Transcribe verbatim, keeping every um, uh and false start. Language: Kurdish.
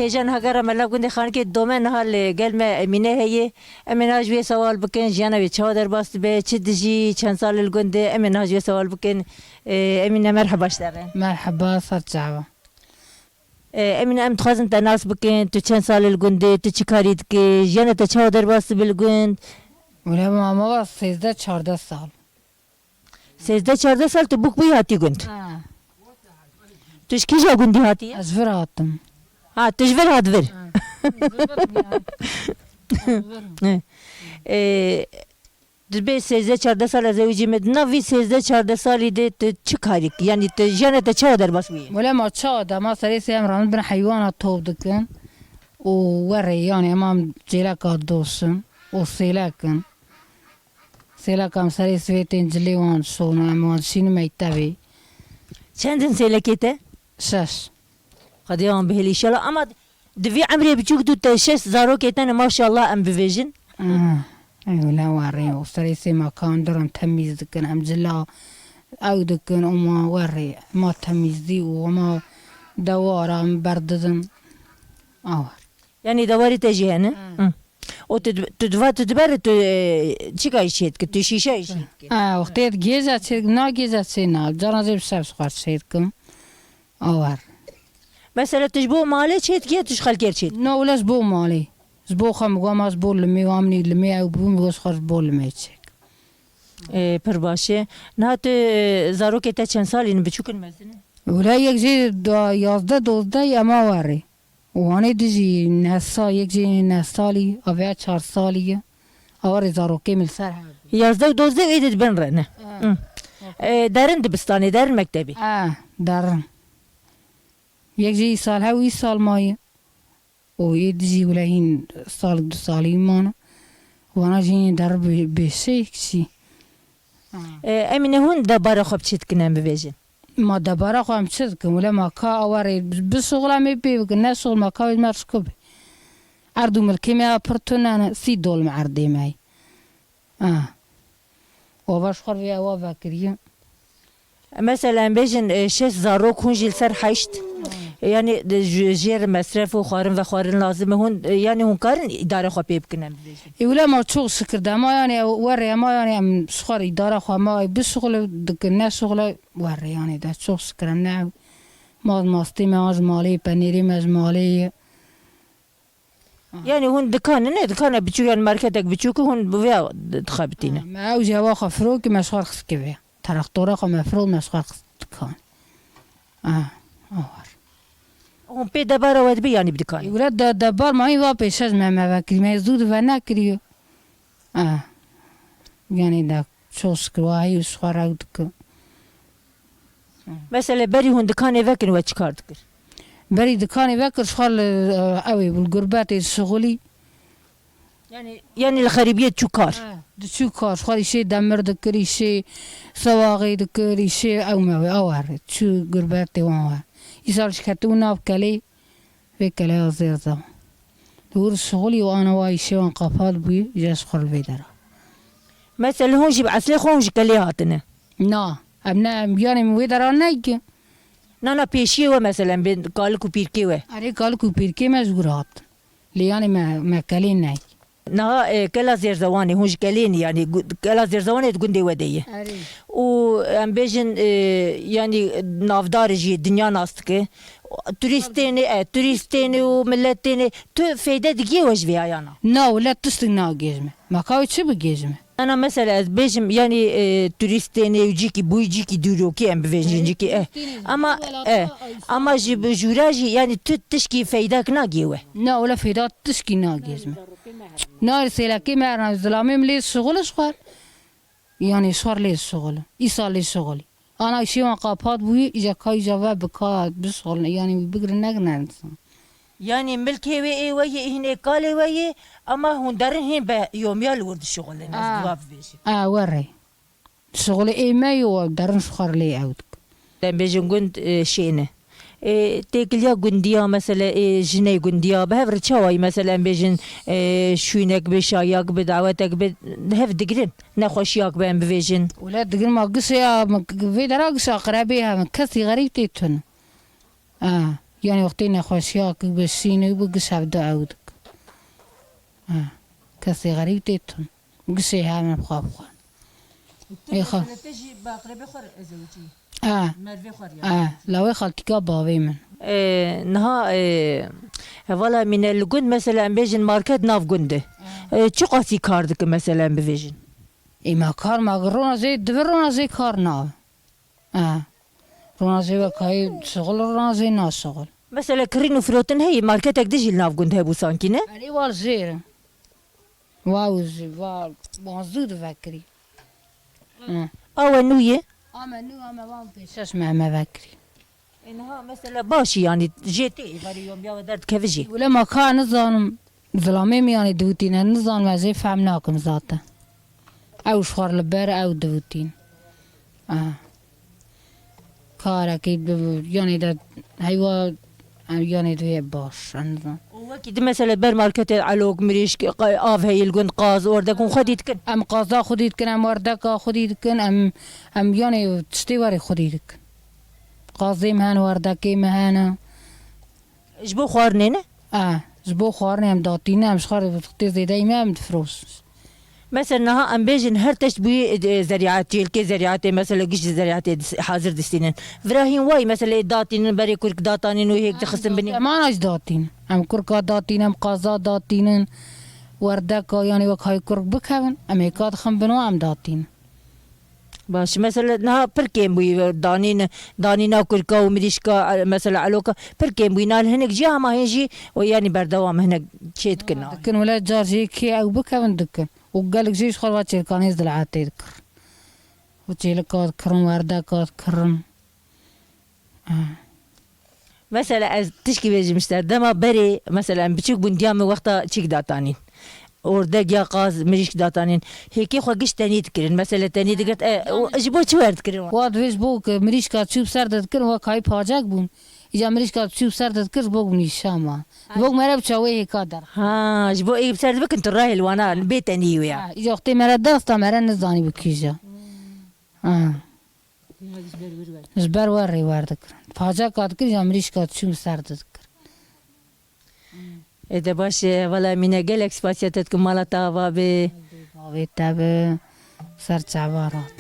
Hêja niha gera me la gundê Xanikê dome niha li gel me Emîne heye. Em ê niha ji wê sewal bikin, jiyana wê çawa derbas dibe, çi dijî, çend sal li gund e, em ê niha ji wê sewal bikin. Ee, Emîne merheba ji te re. Merheba, ser çava. Ee, Emîne em dixwazin te nas bikin, tu çend sal li gund e, tu çi karî dikî, jiyana te çawa derbas dibe li gund? Wele mama va sêzdeh çardeh sal. Sêzdeh çardeh sal tu bûk bûyî hatî gund. Ha. Tu ji kîja gundî hatî? Ez vir hatim. Ha, tu ji vir hat vir. Ha. Ee, tu bê sêzdeh çardeh sal ez ewicî me. Di nav vî sêzdeh çardeh salî de tu çi karî kî? Yanî tu jiyana te çawa derbas bûye? Wele ma çawa de ma serê sê em ramin bin heywana tov dikin û werê yanî em am cêleka dosin û sêlekin. Sêleka em serê sivê tên cilê wan şona em wan şînin mektebê. Çend in sêlekê te? Şeş. Xwedê wan bihêlî inşallah. Ama di vî emrê biçûk dû te şeş zarokê te ne maşallah em bivêjin. Ah, ey wela warê o. Serê sê ma ka em dur em temîz dikin, em cila ew dikin, û ma werê, ma temîzî û ma dewara em berdidin. Awa. Yanî dewarî te jî hene? Ha. Hı. O tu, tu diva tu diber tu, e, çika jî çêdikî, tu şîşe jî çêdikî? Ha, wextê gêza çêdikim, na gêza çê na. Cara zê bi şev xwar çêdikim. Awar. Mesela tu ji bo malê çêdikî ya tu ji xelkê re çêdikî? Na wele ji bo malê. Ji bo xwe mi goma ji bo limê, wa minî limê ew bû, mi go ji xwe ji bo limê çêk. E, pir baş e. Niha tu, e, zarokê te çend salî ne, biçûk in mezin in? Wele yek jê da yazdeh dozdeh ye, ema warê. Û wanê dijî neh sa-, yek jî neh salî, aveya çar salî ye. Awa rê zarokê min li ser hev. Yazdeh û dozdeh ê di bin re ne. Ha. Hı. E, derin dibistanê, derin mektebê. Ha, derin. Yek jî îsal hew îsal maye. Û ê dijî wile hîn sal du salî mane. Wana jî hîn der bi-, bêşeyek çî. Ha. E, Emîne hûn debara xwe bi çi dikin em bibêjin? Ma debara xwe em çi dikin? Wile ma ka awa rê bişuxula me pê bikin, ne şuxul ma ka wê me rişko be. Erd û milkê me ya pir tune ne, sî dol me erdê me ye. Ah. Ava ji xwe vê ewa vekiriye. Mesela em bêjin, e, şeş zarok hûn jî li ser heşt. E, yanî di ji-, jê re mesref û xwarin vexwarin lazim e. Hûn, e, yanî hûn karin îdare xwe pê bikin em bibêjin? Ê wile ma çok şikir de ma yanî ew werê ma yanî em ji xwe re îdara xwe ma bişuxule dikin, ne şuxule werê yanî de çok şikir em ne ew ma mastê me an ji malê ye, penêrê me ji malê ye. Yanî hûn dikan ne, dikana biçûk, yanî marketek biçûk hûn bi vê dixebitîne. Ha, me ew jî hewa xwe firokî me ji xwe re xist kevê. Teraktora xwe me firok me ji xwe re xist dikan. Ah, awar. Hûn pê debara we dibe yanî bi dikanê? Wile de, debar ma hîn va pêşeş me, me vekirî, me zû di ve nekiriyo. Ah. Yanî de çok şikir wa heyî ji xwe re ew dikin. Mesela berî hûn dikanê vekin we çi kar dikir? Berî dikanê vekir ji xwe li, e, ew ê bû li gurbetê şixulî. Yanî, yanî li xerîbiyê çû kar? He, diçû kar. Ji xwe îşê demir dikir, îşê sewaxê dikir, îşê ew me wê, ew her. Çû gurbetê wan we. Îsal ji ketibû nav kelê, vê keleya zêr zewan. Li wir şixulî û ana wa îşê wan qapat bûyî, îja ji xwe li vê dera. Mesela hûn jî bi eslê xwe hûn ji kelê hatine? Na, em ne, em yanê min wê dera neyke. Na, na, pêşiyê we mesela, em bên kalik û pîrkê we. Erê, kalik û pîrkê me ji wir hat. Lê yanê me, me kelê ney. Niha, e, kela Zêrzewanê, hûn ji kelê ne, yanî gu-, kela Zêrzewanê di gundê we de ye. Erê. Û em bêjin, e, yanî navdar jî dinya nas dike. Turîst têne, e, turîst têne û milet têne. Tu feyde digê we ji vê ya na? Na, wele tiştik nagêjime. Ma ka wê çi bigêjime? Ana mesela ez bêjim, yanî, e, turîst têne û cîkî bûyî cîkî dûrokî em bivêjin cîkî, e. Ama, e, ama ji bi jûra jî, yanî tu tişkî feydek nagê we. Na, wele feyda tişkî nagêjime. Na, sêlekê me, erna zilamê min lê şixul ji xwe. Yanî şor lê şixul. Îsa lê şixulî. Ana îşê wan qapat bûyî, îja ka îja ve bika, bişixulin. Yanî wî bigirin, negirin insan. Yanî milkê wê ê we yê, hîn ê kalê we yê, ama hûn derin hîn be yomiya li wir dişixulin, ez Ah. diva bibêjim. Ah, were. Şixulê ê me yo, derin ji xwe re lê ew dikin. Em bêjin gund, e, şêne. E, têkiliya gundiya, mesele, e, jinê gundiya, bi hev re çawa yî, mesele, em bêjin, e, şûnek bi, şayak bi, dawetek bi, hev digirin, nexweşiyak bi, em bivêjin. Wele digirin ma gişê ya, ma g-, vê dera gişa qerebê hevin, kesî xerîb tê tun. Ha. Yanî wextê nexweşiyakî bi şîn û bi giş hevdu ew dikin. Ha. Kesê xerîb tê tun. Gişê hev me bi xwe bi xwe. Ê xwe. Te jî bi aqrebê xwe re ezewicî. Ha. Mervê xwe re. Ha. Lawê xaltîka bavê min. Ee, niha, ee, hevala Mîne, li gund mesela em bêjin market nav gund e. Ha. Ee, çi qasî kar dikin mesela em bivêjin? Ê me kar me rona jê, divi rona jê kar nav. E. Rona jê wekayê şixul, rona jê naşixul. Mesela kirîn û firotin heye, marketek din jî li nav gund hebû sankî ne? Erê wa li jêr e. Wa û jî, wa, wa zû divekirî. E. Awe nû ye? Ame nû, ame wan pêşeş me, me vekirî. E, niha mesela baş e, yanî jê tê êvarî yon biya we derdikeve jê. Wile ma ka nizanim, zilamê min yanî divûtîne, nizanim ez ê fehm nakim zaten. Ew ji xwe li ber ew divûtîn. Ah. Karekî bi, yanî de heywa, yanî divê baş, ez nizanim. Û wekî di mesela ber marketê elok, mirîşk, qa-, av heye li gund, qaz, ordek hûn xwedî dikin? Em qaza xwedî dikin, em werdeka xwedî dikin, em, em yanî tiştê werê xwedî dikin. Qazê me hene, werdekê me hene. Ji bo xwarinê ne? E, ji bo xwarinê em datîne, em ji xwe re tê zêdeyî me em difiroşin. Mesela niha em bêjin her tişt bûyî, e, zerîat, cêlkê zerîatê, mesela giş zerîatê dis-, hazir distînin. Vira hîn wayî, mesela ê datînin, berê kurk datanîn û hêk dixistin binê. Em ana jî datîn. Em kurka datîn, em qaza datînin. Werdeka, yanî wek hay kurk bikevin, em hêka dixin bin û em datîn. Baş, mesela niha pir kêm bûyî danîn, danîna kurka û mirîşka, e, mesela eloka pir kêm bûyî. Nal hinek jî hema hên jî û yanî berdewam hinek çê dikin. Dikin wele car jî kê ew bikevin dikin. Û gelek jî ji xwe va çêlkanê zil'etê dikir. Û çêlika dikirin, werdeka dikirin. Ah. Mesela ez tişkî bêjim ji te, dema berê, mesela em biçûk bûn, diya min wexta çîk datanîn. Ordek ya qaz, mirîşk datanîn. Hêkê xwe giş tenî dikirin. Mesela tenî digirt, e, o, ji bo çi werdikirin? Wa divê ji bo ku mirîşka çû bi ser de dikirin, wa kayî pacek bûn. Îca mirîşka çû bi ser de dikir, ji bo ku nîşan ma. Ji bo ku mere biça wê hêka der. Ha, ji bo ê bi ser de bikin tu rahêl wana bê tenî wê ya. Ha, îca wextê mere desta mere nizanî bi kîja. Ha. Ji ber werê werdikirin. Paceka dikir ya mirîşka çû ser dikir. Ê de baş e, vala Mîne, gelek spasiya te dikim, mala te ava be. Bavê te bi ser çava rat.